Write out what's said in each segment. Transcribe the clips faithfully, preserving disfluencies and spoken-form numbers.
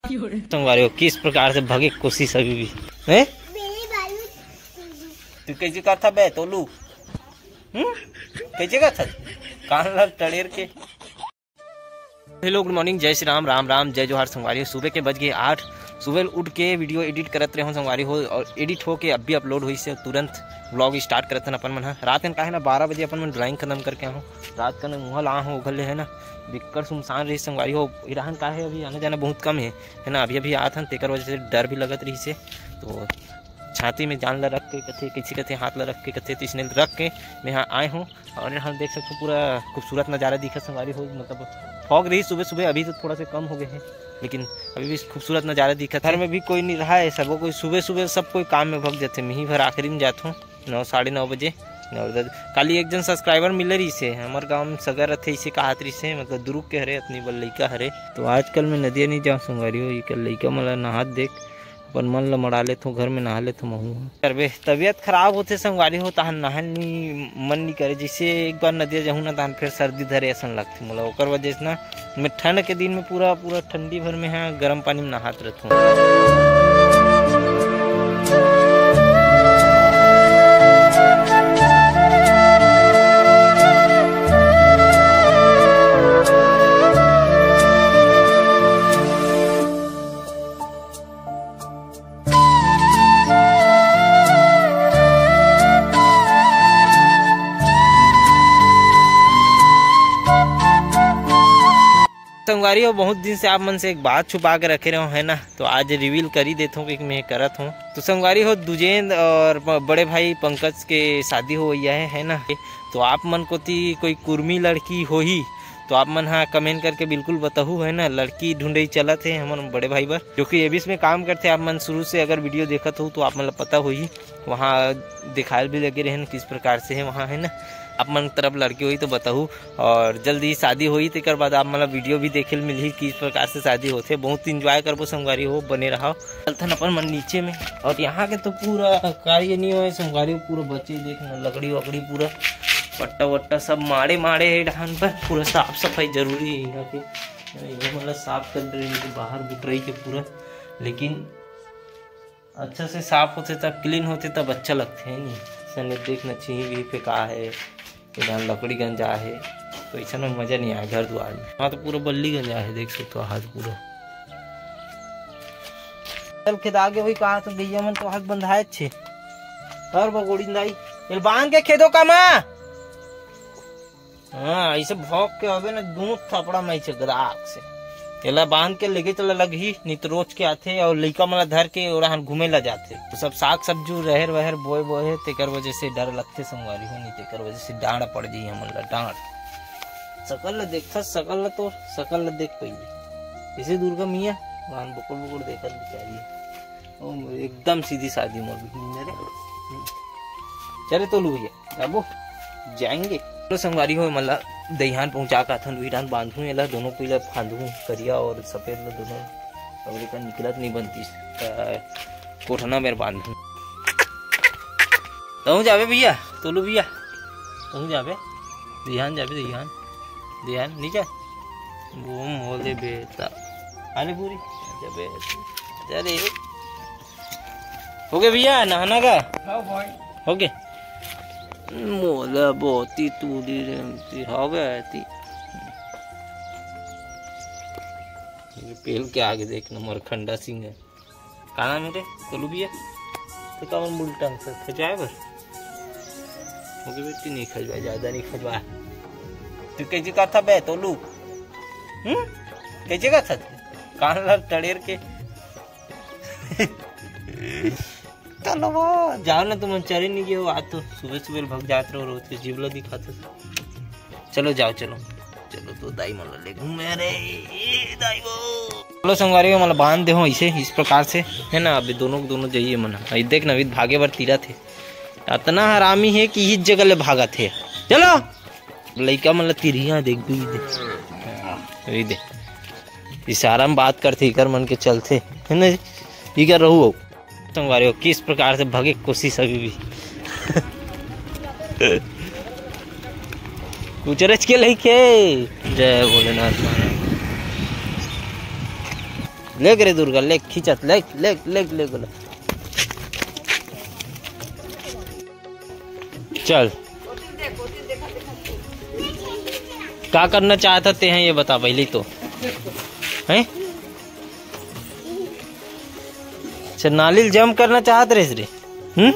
संगवारी हो, किस प्रकार से भगे के कोशिश अभी भी है। तू कैसे करथा बे तोलू? हम्म? कैसे करथा? कान ला टड़ेर के। हेलो, गुड मॉर्निंग, जय श्री राम, राम राम, जय जोहार संगवारी हो। सुबह के बज गए आठ। सुबह उठ के वीडियो एडिट करत रहे हो संगवारी हो, और एडिट होके अब भी अपलोड होइस हे। तुरंत व्लॉग स्टार्ट करत हन अपन मन ह। रात कन का हे ना, बारह बजे अपन मन ड्राइंग खत्म करके आए हो। रात कन मुँह ला हो घले है ना, बिक्कट सुनसान रही संगवारी हो। इराहन का हे, अभी आना जाना बहुत कम है, है ना। अभी अभी आत हन, तेकर वजह से डर भी लगत रही से। तो छाती में जान ला रख के कथे, किसी कथे हाथ ला रख के कथे, तो इसने रख के मैं यहाँ आए हूँ। और यहाँ देख सकते हो, पूरा खूबसूरत नज़ारा दिखत संगवारी हो। मतलब फॉग रही सुबह सुबह, अभी तो थोड़ा सा कम हो गए हैं, लेकिन अभी भी खूबसूरत नज़ारा दिखत। घर में भी कोई नहीं रहा है, सबो कोई सुबह सुबह सब कोई काम में भग जाते। मिही भर आखिरी में जात हूँ नौ, साढ़े नौ बजे। और काली एक जन सब्सक्राइबर मिले रही से, हमारे गाँव में सगर रथे, इसे कहात रही से, मतलब दुरुग के हरे, अपनी बल लइका हरे। तो आजकल मैं नदिया नहीं जाऊँ संगवारी हो, ये लइका मला नहात देख अपन मन ल मड़ा लेथों, घर में नहा लेथों महू ह। करबे, तबीयत खराब होथे संगवारी हो, तहन नहाए नी मन नी करे। जैसे एक बार नदिया जाहूँ ना, तहन फिर सर्दी धरे असन लगथे मोला। ओकर वजह से ना मैं ठंड के दिन में पूरा, पूरा ठंडी भर में हा गरम पानी में नहात रहथों। संगवारी हो, बहुत दिन से आप मन से एक बात छुपा के रखे रहो, है ना, तो आज रिवील कर ही देता हूँ कि मैं करत हूँ। तो संगवारी हो, दुजेंद और प-, बड़े भाई पंकज के शादी हो गया है, है ना। तो आप मन कोती कोई कुर्मी लड़की होही तो आप मन हा कमेंट करके बिल्कुल बताहू, है ना। लड़की ढूंढई चलत हे हमन बड़े भाई बर, जो कि एबिस में काम करथे। आप मन शुरू से अगर वीडियो देखत हो तो आप मन ला पता होही, वहाँ दिखायल भी लगे रहन किस प्रकार से है वहाँ, है ना। आप मन तरफ लड़की होही तो बताहू, और जल्दी शादी होही तेकर बाद आप मन ला वीडियो भी देखे ल मिलही किस प्रकार से शादी होथे। बहुत एंजॉय करबो संगवारी हो, बने रहो। चलथन अपन मन नीचे में, और यहाँ के तो पूरा कार्य नहीं होए संगवारी, पूरा बचे देख ना, लकड़ी वकड़ी पूरा पट्टा वट्टा सब माड़े माड़े हे डहान पर। पूरा साफ सफाई जरूरी है यहाँ के, ये मतलब साफ कर रहे हैं बाहर बुटराई के पूरा, लेकिन अच्छा से साफ होथे तब, क्लीन होथे तब अच्छा लगथे, है नी। सने देखना चाहिए भी पे का है, इधर लकड़ी गंजा है, तो ऐसा में मजा नहीं आए घर दुआर में। हाँ, तो पूरा बल्ली गंजा है, देख सकते हो हाथ पूरा। चल खेत आगे वही कहा तो गैया मन तो हाथ बंधाए छे। और बगोड़ी दाई, एल बांध के खेदो का माँ। हाँ, ऐसे भौंक के आवे ना, दू थपड़ा में ऐसे गदाक से। एला बांध के लेके चला लगही, नहीं तो रोज के आथे और लइका मन ला धर के ओराहन घूमे ला जाथे। तो सब साग सब्जी रहेर वहेर बोए बोए हे, तेकर वजह से डर लगथे संगवारी हो, नहीं तेकर वजह से डांड पड़ जाही हमन ला, डांड। सकल ला देखथस, सकल ला तो, सकल ला देख पहिले। इसे दुर्गा मैया, वाहन बुकुड़ बुकुड़ देखत बिचारी। ओ, एकदम सीधी सादी मोर बहिनी रे। चले तोलू भैया, जाबो, जाएंगे। तो संगवारी हो, मतलब दहियान पहुंचा के आथन, दुई डान बांधू एला, दोनों कोई ला फांदू, करिया और सफेद ला दोनों, अब एकर निकलत नहीं बनती, त कोठना मेर बांधू। तहूँ जाबे भैया, तोलू भैया, तहूँ जाबे, दहियान जाबे, दहियान, दहियान, नहीं जा। घूम होले बेटा, आने पूरी, जाबे, जा रे। हो गए भैया, नहाना का? हाँ भाई। हो गए। मोला बहुत ही तूली रे, हो गया है ती। ये पेल के आगे देख, नंबर खंडा सिंह है। का नाम है रे? तोलू भैया? तो का मन बुल टांग से खजवाए बर? हो गए बेटी, नहीं खजवाए, ज्यादा नहीं खजवाए। तू कैसे का था बे, तोलू? हम्म? कैसे का था? कान ला टड़ेर के। चलो वो, जाओ ना तुम, चरे नहीं गए हो, आज तो सुबह सुबह भग जात रहो, रोज के जीव ला दिखाते हो। चलो जाओ, चलो, चलो तो दाई मन ले घूमे रे, ए दाई वो। चलो संगवारी हो, मतलब बांध दे हो इसे, इस प्रकार से, है ना। अभी दोनों दोनों जाइए मन, ये देख ना, अभी भागे बर तीरा थे, इतना हरामी है कि इस जगह ले भागत है। चलो, लइका मन ल तिरिया देख भी दे, ये दे, इशारा में बात करथे, इकर मन के चलथे, है ना। इकर रहू हो। संगवारी हो, किस प्रकार से भगे के कोशिश अभी भी। कुचरच के लइके। जय भोलेनाथ महाराज। लेग रे दुर्गा, लेग, खींचत, लेग, लेग, लेग, लेग, लेग। चल, का करना चाहत हे तेहा, ये बता पहली तो, हैं? अच्छा, नाली ल जम करना चाहत रहिस रे, हम्म?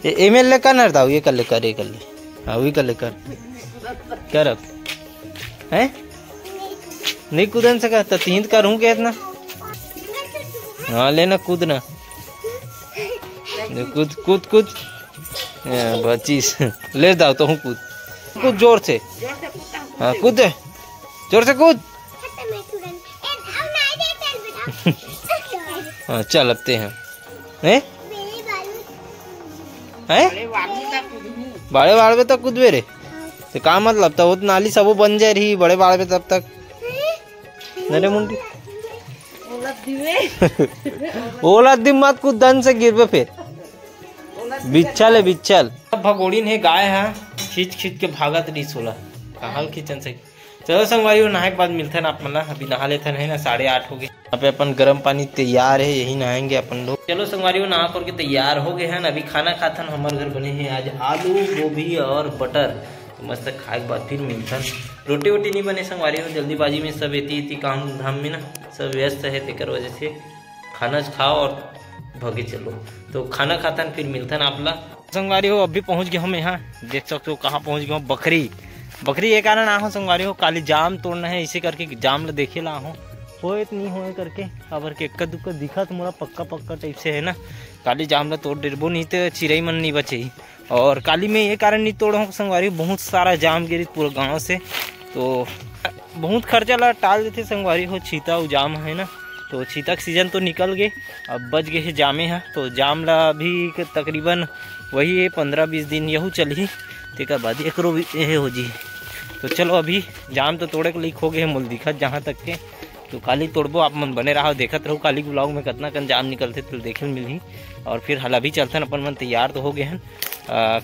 ये एमे ले कर नर दाऊ, ये कर ले, कर, ये कर ले, हाँ, वही कर ले, कर, कर अब, हैं? नहीं कूदन सका, त तीन कर हूँ के इतना? हाँ, लेना, कूदना। ले, कूद, कूद, कूद। हाँ, बचिस। ले दाऊ, तो हूँ कूद। कूद जोर से। हाँ, कूद दे। जोर से कूद। हाँ, चल, अब ते हैं। हैं? हैं? बड़े बाढ़ में तक कूदबे रे। तो का मतलब, तब वो तो नाली सबो बन जाए रही, बड़े बाढ़ में तब तक। नरे मुंडी। ओला दिम मत कूद, दन से गिरबे फिर। बिच्छल है, बिच्छल। अब भगोड़िन हे गाय हा, खींच खींच के भागत रही सोला। कहाँ खींचन से। चलो संगवारी हो, नहाए के बाद मिलथन आप मन ला। अभी नहा लेथन, है ना, साढ़े आठ हो गए। यहाँ पे अपन गर्म पानी तैयार है, यही नहाएंगे अपन लोग। चलो संगवारी हो, नहा करके तैयार हो गए हैं। अभी खाना खाथन। हमारे घर बने हैं आज आलू, गोभी और बटर। तो मस्त खाए के बाद फिर मिलथन। रोटी वोटी नहीं बने संगवारी हो, जल्दीबाजी में सब एती एती काम धाम में ना सब व्यस्त है, तेकर वजह से खाना खाओ और भगे चलो। तो खाना खाथन, फिर मिलथन आप ला। संगवारी हो, अभी पहुंच गए हम यहाँ, देख सकते हो कहाँ पहुंच गए हम, बखरी। बखरी ये कारण आहो संगवारी हो, काली जाम तोड़ना है, इसे करके जाम ला देखे ला आहो, होए तो नहीं होए करके, काबर के एक्का दुक्का दिखत मोला पक्का पक्का टाइप से है ना, काली जाम ला तोड़ डरबो नहीं तो चिरई मन नहीं बचे। और काली में ये कारण नहीं तोड़ो संगवारी, बहुत सारा जाम गिरी पूरा गांव से, तो बहुत खर्चा ला टाल देथे संगवारी हो, छीता अउ जाम है ना, तो छीता के सीजन तो निकल गए, अब बच गए है जामे हा, तो जाम ला अभी के तकरीबन वही है पंद्रह बीस दिन यहू चलही, तेकर बाद एकरो भी यही हो जी। तो चलो अभी जाम तो तोड़े के लायक हो गए है, मोल दिखत जहाँ तक के, तो काली तोड़बो, आप मन बने रहो, देखत रहो काली के vlog में कितना कन जाम निकलथे तो देखे मिलही। और फिर हला भी चलथन अपन मन तैयार तो हो गए हैं, आ,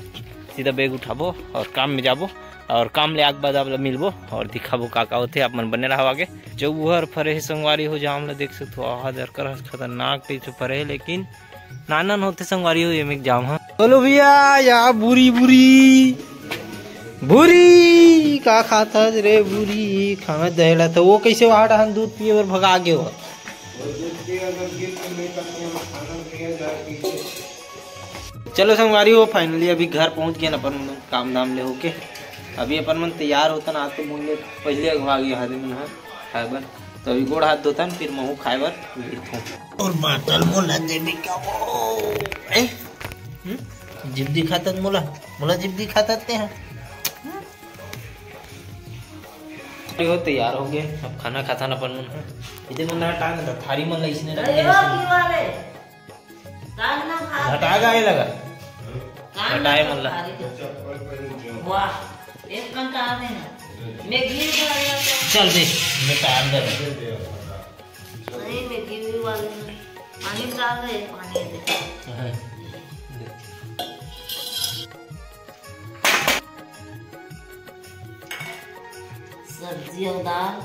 सीधा बैग उठाबो और काम में जाबो और काम ले आके बाद आप ला मिलबो और दिखाबो का का होथे। आप मन बने रहो आगे। जो उहर फरे हे संगवारी हो, जाम ला देख सकथो, आहा दरकर खतरनाक टाइप से फरे हे, लेकिन नानन होथे संगवारी हो, एमे जाम हा। बोलो भैया, या बुरी बुरी बुरी का खात हस रे बुरी, खाना दहेला तो वो कैसे वहां डहन दूध पिए बर भगा गे हो। चलो संगवारी हो, finally अभी घर पहुंच गए अपन मन काम धाम ले होके। अभी अपन मन तैयार होतन, आज तो मुंह ले पहले अगवा गया आदमी मन ह खाए बर। तो अभी गोड़ हाथ धोतन, फिर महू खाए बर गिरथों। और बाटल मोला देबे का वो? ए? हम्म? जिब दिखातत मोला, मोला जिब दिखातत ते ह। हो, तैयार हो गए, अब खाना खाथन अपन मन ह। इधर मन हटा ना, थारी मन ला इसने रख दे। घटा गाए लगा। हटाए मन ला। वाह, एक घंटा आ गए ना। मैं घी डाल देता हूँ। चल दे, मैं टाइम दे। नहीं, मैं घी भी वाले में पानी डाल दे, पानी दे। हाँ, दे। सब्जी और दाल,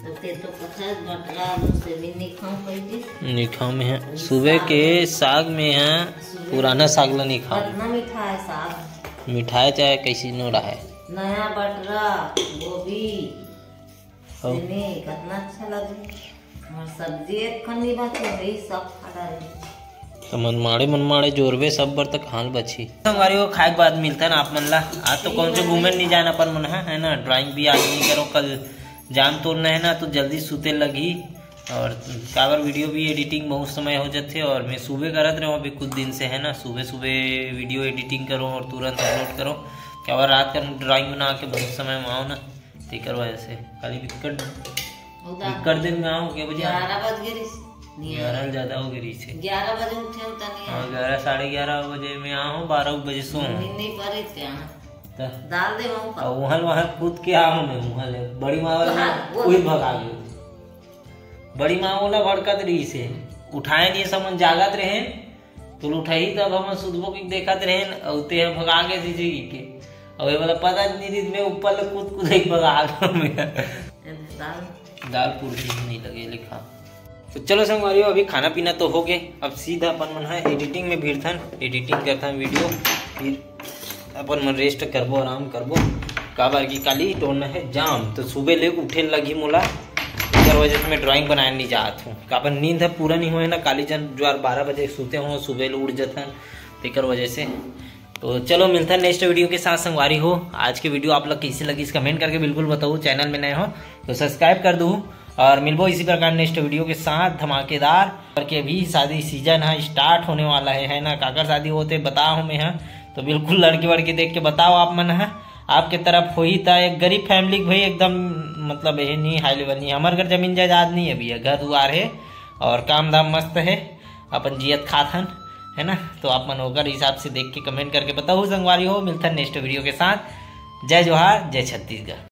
तो ते तो कथा बटरा आलू से भी नहीं खाऊं कह के। नहीं खाऊं मैं, सुबह के साग में है, सुबह पुराना साग ला नहीं खाऊं। कितना मीठा है साग। मिठाई चाहे कैसी नो रहे। नया बटरा, गोभी, और सेमी, कितना अच्छा लगे। और सब्जी एक खन्नी बाकी, वही सब खा डाले। तो मनमाड़े, मनमाड़े जोरबे सब बर तक हाल बची। संगवारी हो, खाए के बाद मिलता ना आप मन ला। आज तो कौन से घूमे नहीं जाना अपन मन हा, है ना। ड्राइंग भी आज नहीं करो, कल जाम तोड़ना है ना, तो जल्दी सूते लगी। और काबर वीडियो भी एडिटिंग बहुत समय हो जाते और मैं सुबह करत रहूँ अभी कुछ दिन से, है ना। सुबह सुबह वीडियो एडिटिंग करो और तुरंत अपलोड करो। काबर रात का ड्राइंग बना के बहुत समय में आओ ना, तेकर वजह से खाली दिक्कत। उदा। कर दिन में आओ, क्या बजे आओ? ग्यारह बज गए रिस। नहीं आया। ग्यारह ज्यादा हो गए रिस। ग्यारह बजे उठे होता नहीं हाँ, आया। ग्यारह, साढ़े ग्यारह बजे में आओ, बारह बजे सो। नहीं, नहीं परे थे यहाँ। तो? डाल दे वहाँ पर। और वहाँ, वहाँ कूद के आओ मैं, वहाँ ले। बड़ी माँ वाला वहाँ, वो कोई भगा गई। बड़ी माँ वाला भड़कत रही से। उठाए नहीं, समन जागत रहे। तो उठाई तब हम सुतबो के देखत रहेन, अउ ते ह भगा के जीजी के। अउ ये वाला पता नहीं रिस, मैं ऊपर ले कूद कूद के भगा गया मैं। दाल। दाल पूरी नहीं लगे लिखा। तो चलो संगवारी हो, अभी खाना पीना तो हो गए, अब सीधा अपन मन ह एडिटिंग में भिड़थन, एडिटिंग करथन वीडियो, फिर अपन मन रेस्ट करबो, आराम करबो, काबर कि काली टोरना है जाम, तो सुबह ले उठे लगही मोला, तेकर वजह से मैं ड्राइंग बनाए नहीं जात हूँ, काबर नींद ह पूरा नहीं होए ना, काली जन जुआर बारह बजे सुते हो, सुबह ले उठ जथन, तेकर वजह से। तो चलो मिलता है नेक्स्ट वीडियो के साथ संगवारी हो। आज के वीडियो आप लोग कैसे लगी, कमेंट करके बिल्कुल बताओ। चैनल में नए हो तो सब्सक्राइब कर दो और मिलबो इसी प्रकार नेक्स्ट वीडियो के साथ धमाकेदार। करके अभी शादी सीजन है, स्टार्ट होने वाला है, है ना? काकर शादी होते बताओ हमें, है तो बिल्कुल लड़की वड़की देख के बताओ आप मन है। आपके तरफ होही त एक गरीब फैमिली के भाई एकदम, मतलब ये नहीं हाई लेवल नहीं, हमारे घर जमीन जायदाद नहीं है भैया, घर दुआर है और काम धाम मस्त है, अपन जियत खात हन, है ना? तो आप मन ओकर हिसाब से देख के कमेंट करके बताओ संगवारी हो। मिलता है नेक्स्ट वीडियो के साथ। जय जोहार, जय छत्तीसगढ़।